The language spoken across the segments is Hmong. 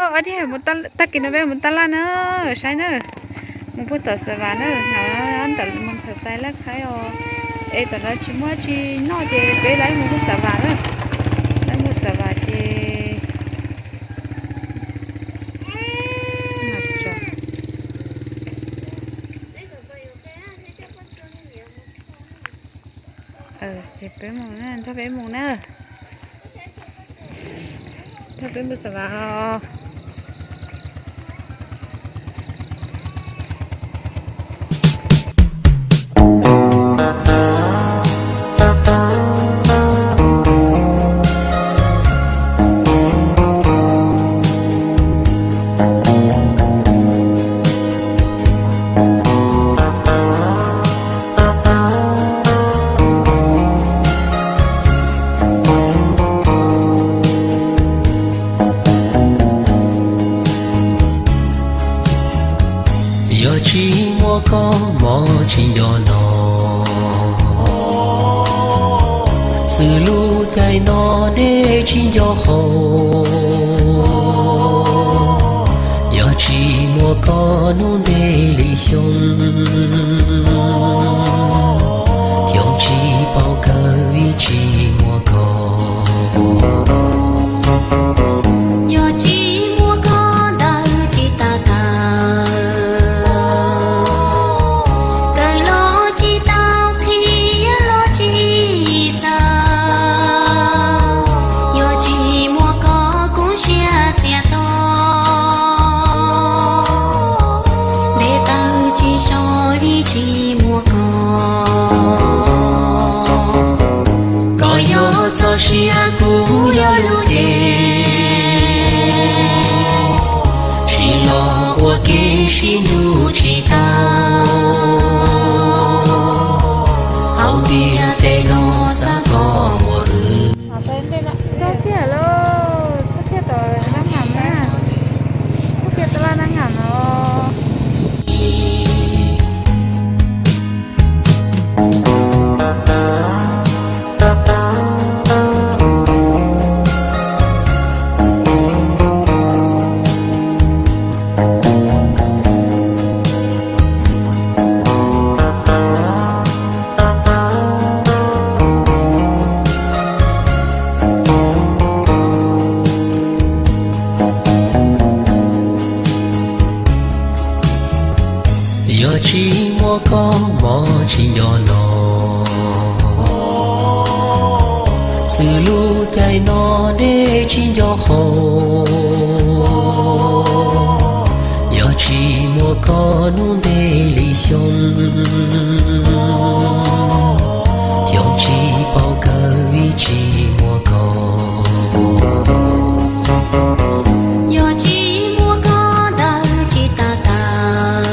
Tag kis no peb mus taj laj na, saib na, mus puag tom Xav Vas na, ntawm mus tom Xav Laj Khaib os. Es tom no tsis muaj tsi noj ces peb lawv mus puag Xav Vas na, lawv mus Xav Vas ces ces peb mus na, nrog peb mus na, nrog peb mus Xav Vas os. Yog tsis muaj koj mog tsis nco no, xws lub caij no deb tsis nco haus. Yog tsis muaj koj hnub ntev li xyoo, xyoo tsis paub kawg vim tsis muaj koj. Yog tsis muaj koj ntawd tsis tas kawg, kawg los tsis tau qhia los tsis txawj. Yog tsis muaj koj kuv siab txias to, ntev taw tsis so vim tsis muaj koj. Koj yog txoj sia kuv yog lub cev, sib los ua ke sib nrug tsis tau. Hauv ntiaj teb no xav koj muaj wb. Txog kiag lawm, txog kiag tom Nab Ngam na, txog kiag taj laj Nab Ngam no. Yog tsis muaj koj mog tsis nco no, xws lub caij no deb tsis nco haus. Yog tsis muaj koj hnub ntev li xyoo, xyoo tsis paub kawg vim tsis muaj koj. Yog tsis muaj koj ntawd tsis tas kawg,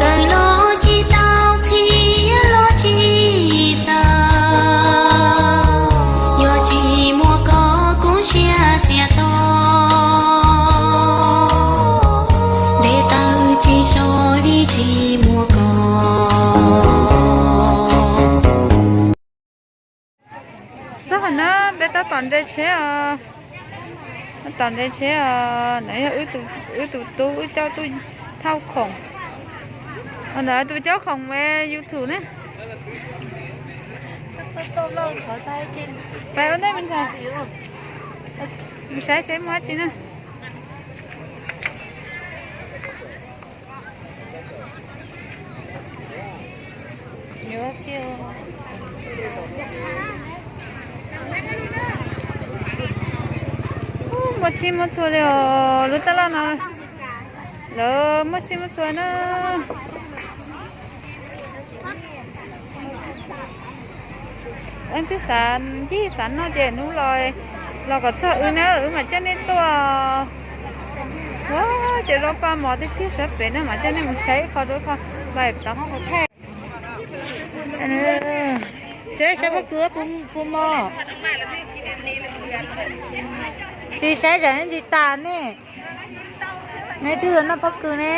kawg los tsis tau qhia los tsis txawj. Yog tsis muaj koj kuv siab txias to, ntev taw tsis so vim tsis muaj koj. Txog qhov no peb tab tom nres tsheb os, tab tom nres tsheb os. No yog wb tus tub wb coj tuaj thauj khoom. No tus coj khoom ve YouTube ne. Pais ua ntej me ntxhais, mus saib seb muaj dab tsi na. Muaj txhij muaj txhua li os, lub taj laj no lawv muaj txhij muaj txhua na. Leej twg xav ncig xav noj ces hnub los, los kom txog wb na, wb mam coj nej tuaj. Ua ces lub paj mov tiag tiag sab pem na, mam coj nej mus saib ib qho rau ib qho. Pais tod. Tsev saib pob kws puas mog. Tsis saib tsam ntsis tas ne. Neb twb noj pob kws ne.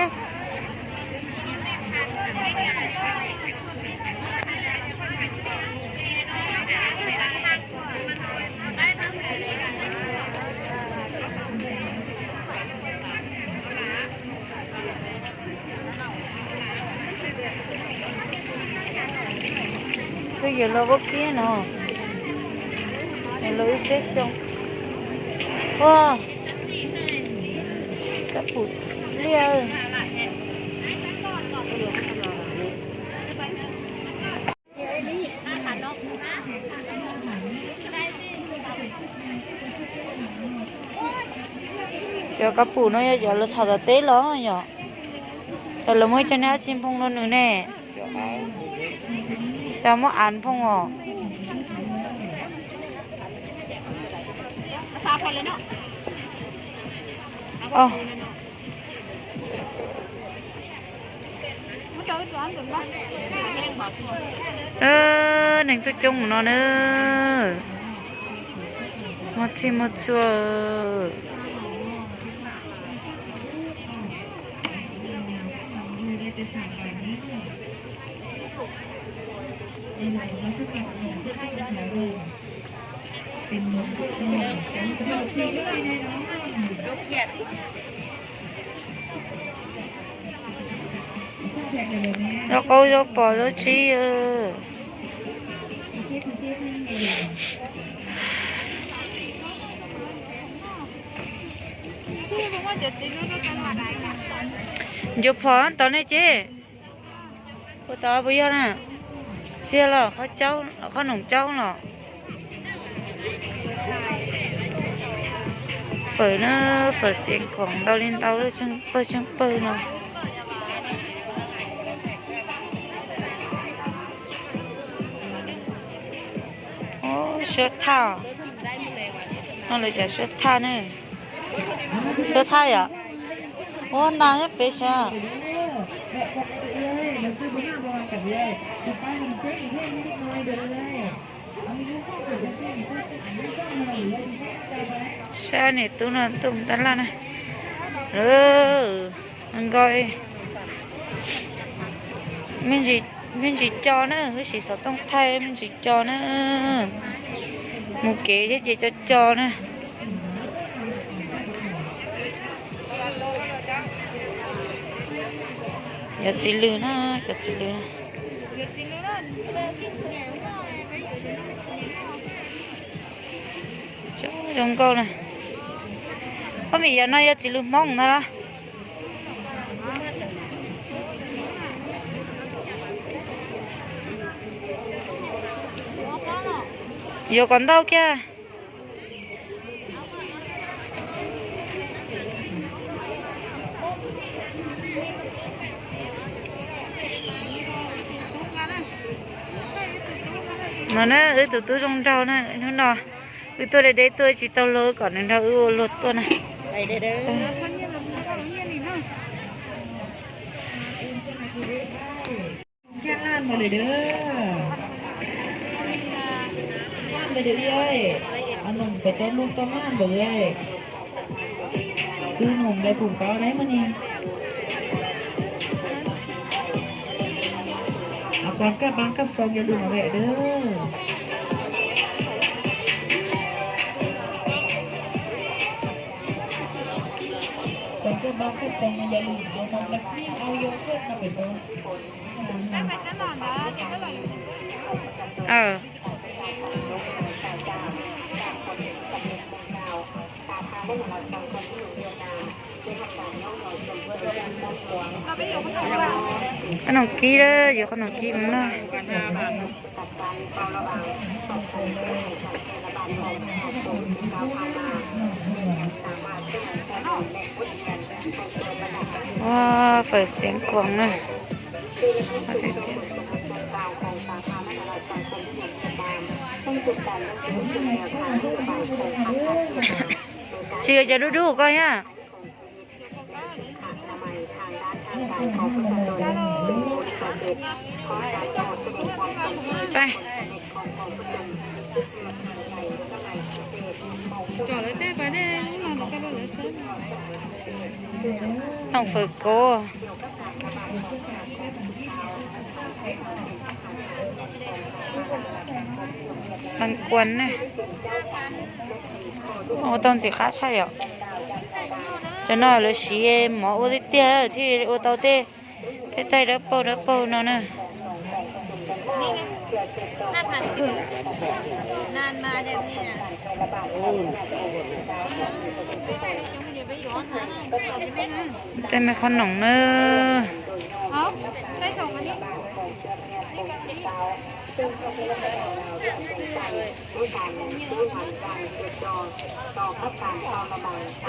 Yog los vaub kib no, yog los ib txhiab xyoo. Ua, kab pum liaj. Cov kab pum no yog cov lawv txhom tom teb los yom. Cov lawv muab cov niag dab tsi nphoo rau nws ne? Cov muab av nphoo os. Neeg tuaj coob mus no na. Muaj txhij muaj txhua. Zaub qaub zaub pos zaub tsib. Ncuav phom tod ne ces. Ua tod puas yog na? Tsis yog los, qhob noom caub los. Fawm na, fawm xiav khoom ntau li ntau, tsheej pawg tsheej pawg no. Suab thaj, no lawv cov suab thaj ne. Suab thaj yom. Ua nas nyob pem sab. Saib niam tub no tuaj mus tab laj na. Nkaus, me ntsis co na, wb siv xov tooj thaij me ntsis co na. Mus kev thiab ces co co na. Cov txiv lws na, cov txiv lws. Zoo nkauj na. Ob me yam no yog txiv lws Hmoob ntag los? Yuav kom ntau kiag. No na, wb tus tub zoo nraug na, hnub no wb tuaj deb deb tuaj tsis tau luag, wb kom nws nrog wb ua luag tuaj na. Ab, pon kab pab kab xoo yog lus ma vem dab. Pon kab pab kab xoo yog lus ma vem dab, au yog kab no pem tod. Qhob noom kib, yuav qhob noom kib mus noj. Ua, fawm xiav khoom na. Tsis yog cov dub dub koj thiab. Noom fawm kauv. Leej kuas ne. Ua tau ntxim qab tshaj yom. Cov no lawv siv mov ua tiag tiag thiaj ua tau tej, tej taij dawb paug dawb paug no na. Tej me qhob noom na.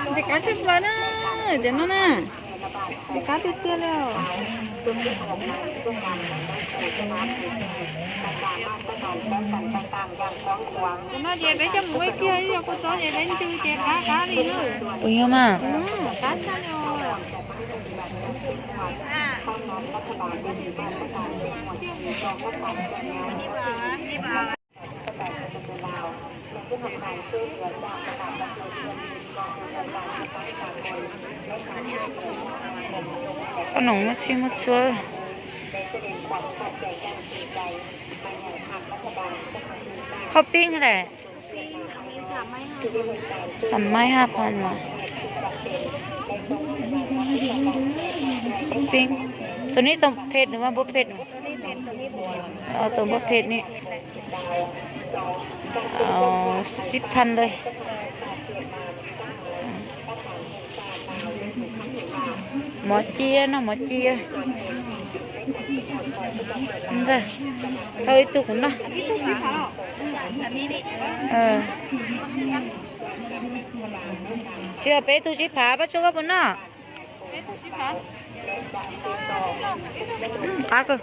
Ntxim qab tshaj plaws na, cov no na. Ntxim qab tiag tiag li. Cov no ces peb coj mus ua kiag ib co kua txob ces peb ntsw ces qab qab li na. Puas yog mas? Qab tshaj li. Qhob noom muaj txhij muaj txhua. Qhob pib daim, xam maib haj phan mas. Tus no tau phem nws mas npua phem. Tau npua phem ni. Xib phan lawm. Mov cia no, mov cia. Thauj ib tug kuv noj. Tsis yog peb tug tsib phav, Paj Tsua koj puas noj? Qab kawg.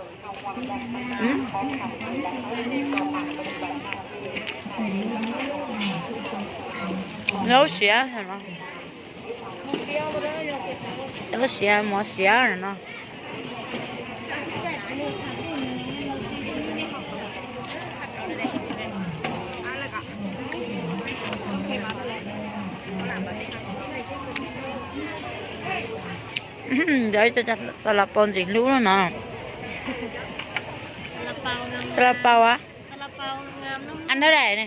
Lub siav, lub siav, mov siav no. Cov xas las paus ntxim hlub no. Xas las paus a? Ăn hnab daim ne?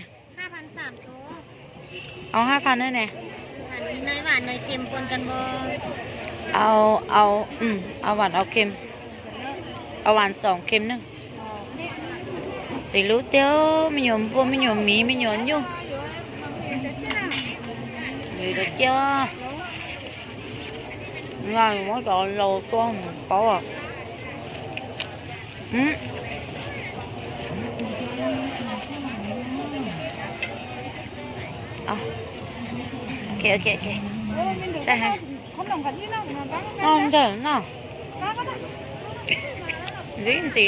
Au hab pha ne ne. Au, au, au vam au kem. Au vam xoom kem ne. Ntxim hlub tiag, me nyuam npua, me nyuam miv, me nyuam nyuj. Ntxim hlub tiag. Muab cov laus tua mus paub. Ntxim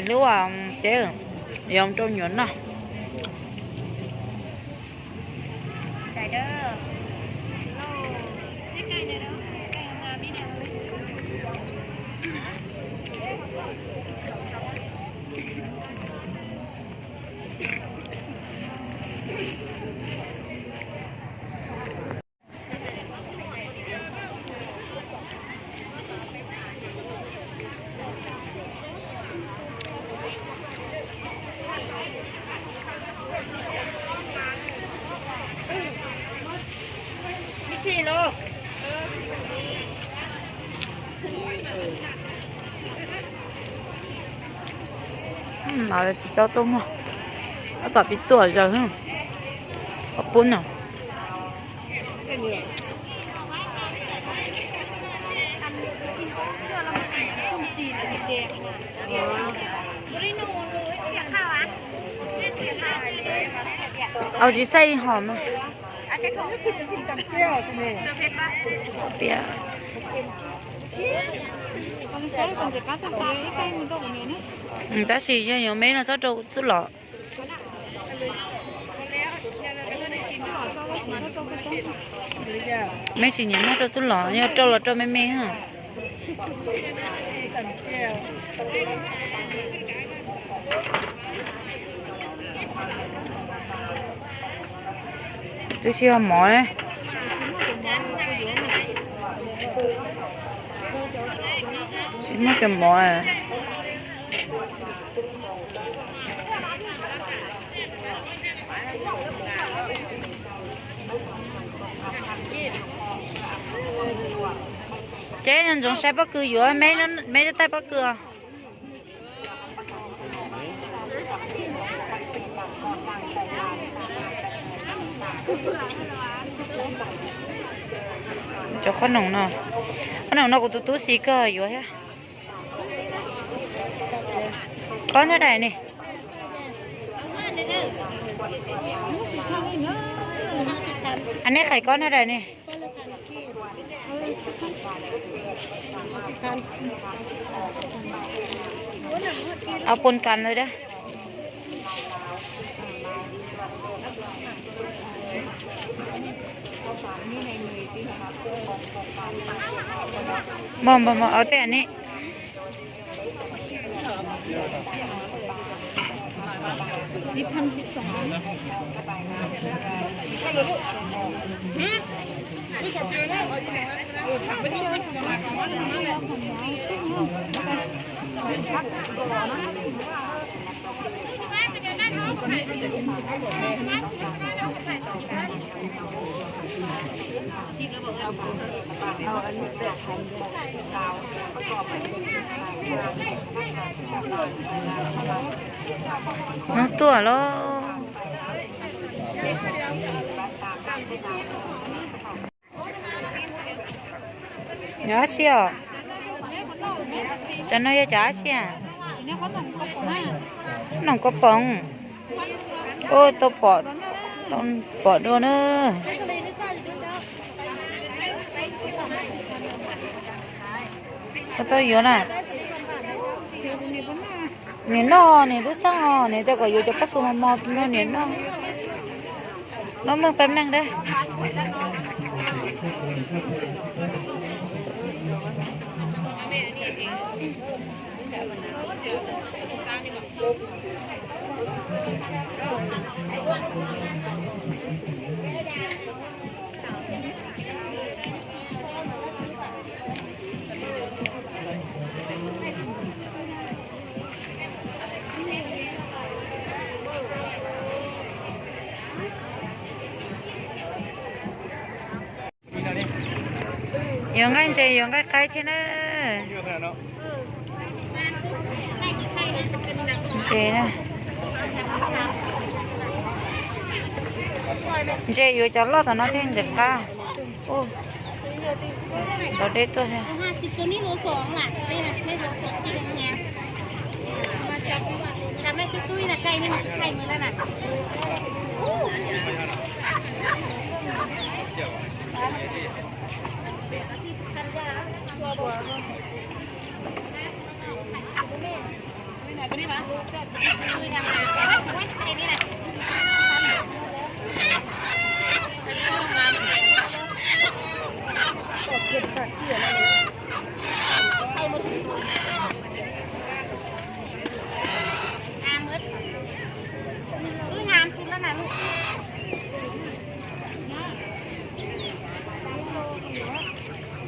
hlub ces yuav rau nyuam noj. Tsis tau tuaj muag, tab tom pib tuaj zaws, pub no. Au tsis xaij hom mas. Tab sis yog yuav me no txhob rau txuj lom. Me tsis nyiam muab rau txuj lom, yog rau los rau me me. Twb tsis yog mov. Tsis muaj cov mov. Ces nco ntsoov saib pob kws yuav me, me coj taij pob kws os. Cov qhob noom no, qhob noom no kuv tus tub xis kawg yuav thiab. Kob hnab dais ne? Aneb qais kob hnab dais ne? Au pun kas lawm dab. Mog mog mog, au tej ne. Hnub tuaj lauj. Yog dab tsi os? Cov no yog cov dab tsi? Noom kua poom. Ua tau pom, tau pom dua na. Tau yuav na. Niam noj, niam tub xeeb os, niam tias kom yuav cov pob kws mos mos no niam noj. Noj meej peb meej dab. Yuav nqaij ntses yuav nqaij qaib thiab na. Ntses, ntses yuav cov loj tom no thiab ntses qab. Ua, cov deb tuaj thiab.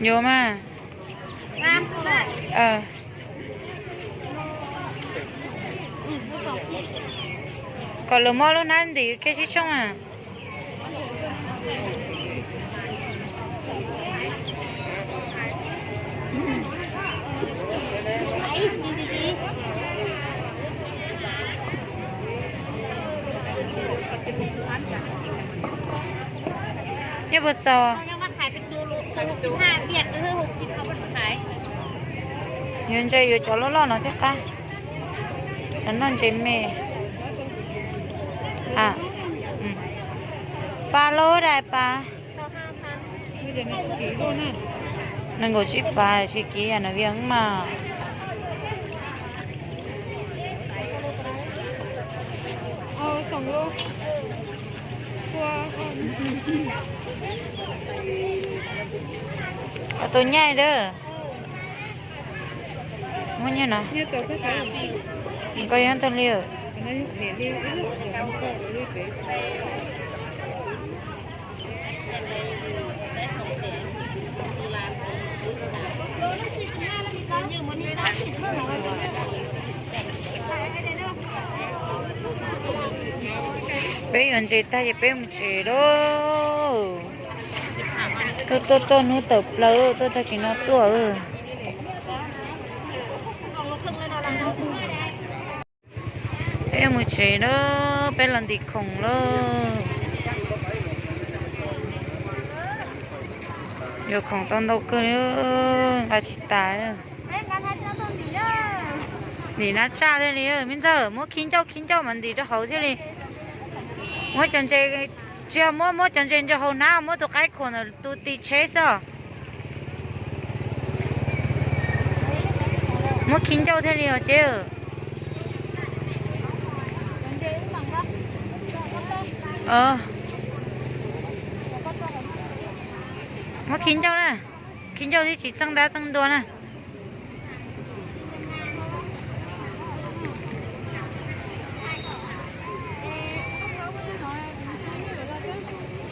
Yuav mas. Kom lawv muab lub hnab ntim kiag sib tshooj a. Nyob puas txaus? Yuav ntses yuav cov loj loj no thiaj qab. Xav noj ntses me. Pas lub dais pas. Nees nkaum tsib pas tsis kiv yam nas vias mas. Tus nyaij dab. Muaj nyiaj no. Koj yuav tag li. Peb yuav ntses tag ces peb mus tsev lauj. Tuaj tuaj tuaj hnub tawm plaws tuaj tag kis no tuaj. Peb mus tsev lauj, peb los ntim khoom lauj. Yuav khoom tau ntau kawg li, nqa tsis tas. Ntim nab tsaj thiaj li, me ntxawg, muab khi ncauj khi ncauj mas ntim rau hauv thiaj li. Muab cov ntses, tsis yog muab, muab cov ntses ntso hauv hnab, muab tus qaib khuam ntawm tus tim tsheb xwb. Muab khi ncauj thiaj li os ces. Muab khi ncauj na, khi ncauj thiaj tsis txeeb ntab txeeb ntua na.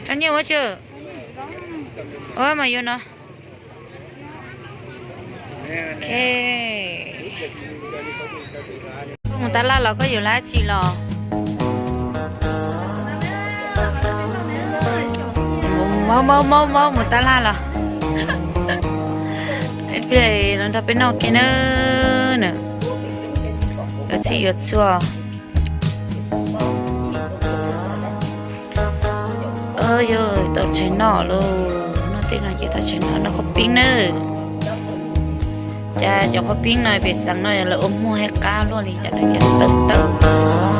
Tso nyiaj ua tsi? Ua mas yuav no. Mus tab laj los koj yuav dab tsi los? Maub maub maub maub mus tab laj los. Los nrog peb noj kiag na. Yuav txhij yuav txhua. Yog tau tshais noj lauj, noj tej no ces tau tshais noj, noj qhov pib nawb. Cas cov qhov pib no pem xeev no lawv ua muag thiab qab luaj li, cov no yog tawm tawm.